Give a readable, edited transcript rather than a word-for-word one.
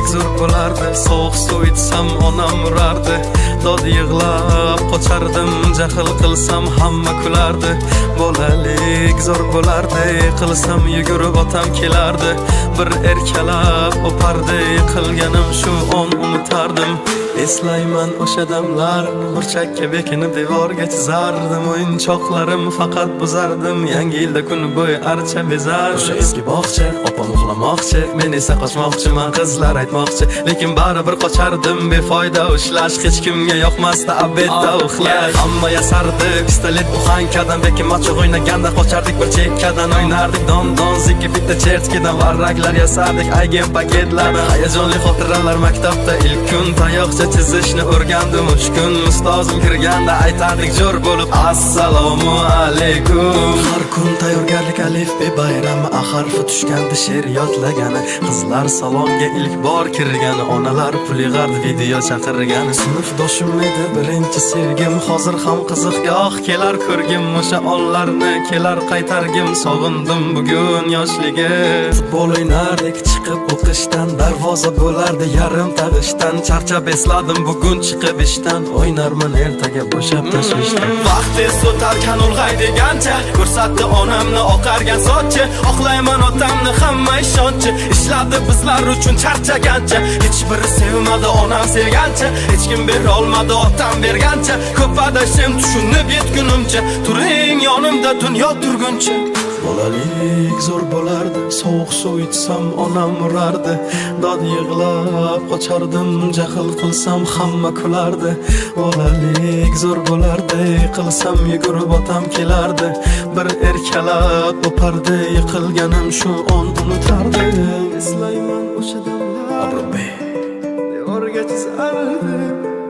Bolalik zo'r bo'lardi. Sovuq suv ichsam, onam urardi. Dod yig'lab qochardim. Jahl qilsam, hamma kulardi. Bolalik zo'r bo'lardi. Qilsam, yugurib otam kelardi. Bir erkalab o'pardi. Qilganim shu on unutardim. Eslayman o'sha damlarni. Burchakka bekinib, devorga chizardim. O'yinchoqlarim faqat buzardim. Yangi yilda kun bo'yi archa bezar. O'sha eski bog'cha. Opam uxlamoqchi, men esa qochmoqchiman. Qizlar aytmoqchi, lekin baribir qochardim. Befoyda ushlash hech kimga yoqmasdi. Обед da uxlash. Hamma yasardi pistolet буханка dan. Bekinmachoq o'ynaganda qochardik bir chekkadan. O'ynardik don don ziki bitta chertkidan. Varraklar yasardik aygen paketlardan. Hayajonli xotiralar. Maktabda ilk kun tayoqcha chizishni o'rgandim 3 kun. Ustozim kirganda aytardik jo'r bo'lib: "Assalomu alaykum". Har kun tayyorgarlik, alifbe bayrami. A harfi tushganda she'r yodlagani. Qizlar salonga ilk bor kirgani. Onalar pul yig'ardi video chaqirgani. Sinfdoshim edi birinchi sevgim. Hozir ham qiziq, goh kelar ko'rgim. O'sha onlarni kelar qaytargim. Sog'indim bugun yoshligim. Futbol o'ynardik chiqib o'qishdan. Darvoza bo'lardi yarim tag'ishdan. Charchab esladim bugun chiqib ishdan. O'ynarman ertaga bo'shab tashvishdan. Vaqt tez o'tarkan ulg'aydigancha. Ko'rsatdi onamni oqargan sochi. Oqlayman otamni, hamma ishonchi. Ishladi bizlar uchun charchagancha. Hech biri sevmadi onam sevgancha. Hech kim bera olmadi otam bergancha. Ko'p adashdim tushunib yetgunimcha. Turing yonimda dunyo turguncha. Bolalik zo'r bo'lardi. Sovuq suv ichsam, onam urardi. Dod yig'lab qochardim. Jahl qilsam, hamma kulardi. Bolalik zo'r bo'lardi. Qilsam, yugurib otam kelardi. Bir erkalab o'pardi. Yiqilganim shu on unutardim. Eslayman o'sha damlar. Devorga chizardim.